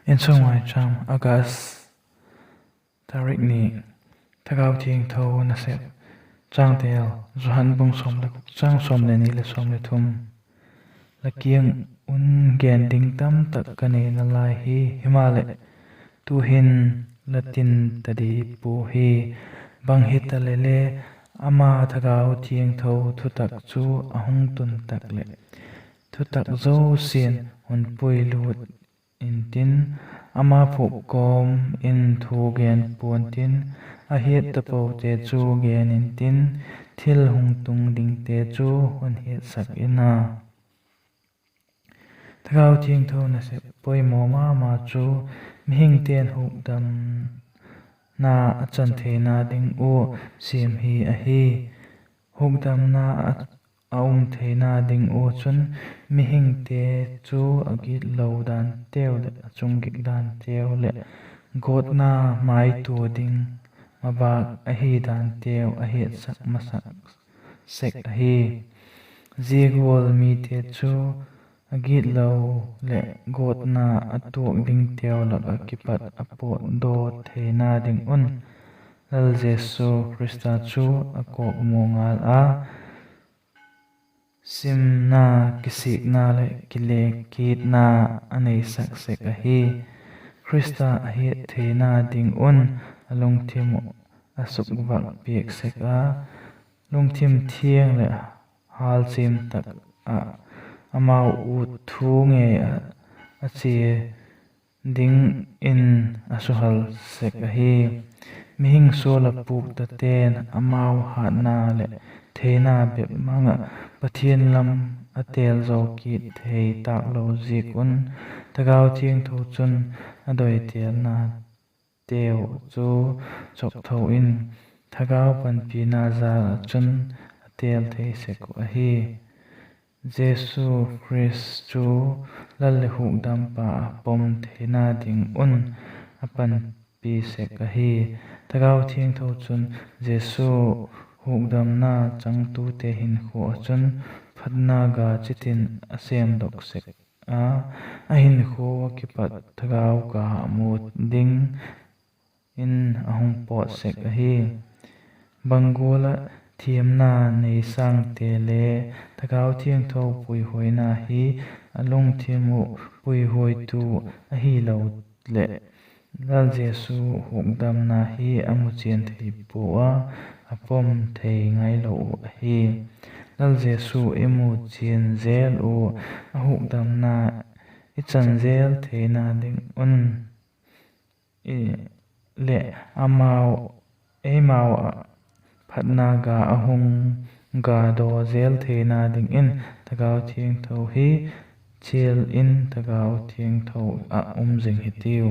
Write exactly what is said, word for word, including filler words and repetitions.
Insung Maicham, August tarik ni. Thagau Thiangtho nasep. Changtel: Johan bung sawm le guk, chang sawm le ni leh sawm le thum. La kiang un gen ding tamtak ka nei nalai hi; himaleh, tu'hin la tin ta di pua hi. Bang hitaleh le, ama Thagau Thiangtho thutak chu a hung tun tak leh, thutak zosia'n hun puilût intin, ama phuak kawm in thu gen pua'ntin, a hiat tapote chu gen intin, thil hung tung dingte chu hun hiatsak in a. Thagau Thiangtho nasep poimaw ma ma chu mihingte'n hukdamna a chan theina ding ua siam hi ahi. Hukdamna a um theina ding ua chun mihingte chu a gitlo danteu leh a chung gik danteu leh gawtna maitua ding mabâk ahi danteu a hiatsak masak sek ahi. Zia gual mite chu a gitlo leh gawtna a tuak dingteu lak ah kipat a pawtdaw theina ding un, Lal Jesu Khrista chu a kawkmaw ngal a, simna, kisikna leh kile kitna a neisak sek ahi. Khrista a hiat theina ding un a lungthim uh a sukvâk piak sek a, lungthim thiang leh hâlchiam tak ah amau ut thu ngei ah a chia dingin a suhal sek ahi. Mihing sual ah pûk tate'n amau hatna leh theina bep mang ah Pathian lam a têl zaw kit thei tâk lo ziak un, Thagau Thiangtho chun a doi têlnateu chu chawktho in, Thagau panpina jal ah chun a têl thei sek uh ahi. Jesu Khrist chu Lal leh Hukdampa a pom theina ding un a panpi sek ahi. Thagau Thiangtho chun Jesu hukdamna changtute hinkhua ah chun phatna ga chitin a sêmdok sek a, a hinkhua ah kipat thagau ga mu dingin a hung pawt sek ahi. Bang gual ah thiamna nei sângte le Thagau Thiangtho puihuaina hi a lungthim uh puihuaitu ahilo leh, Lal Jesu hukdamna hi a muchian thei pua a, a pom thei ngailo uh ahi. Lal Jesu i muchian jel ua, a hukdamna i chan jel theina ding un leh amau, eimau ah phatna ga a hung ga daw jel theina dingin Thagau Thiangtho hi chial in Thagau Thiangtho ah um zing hitiu.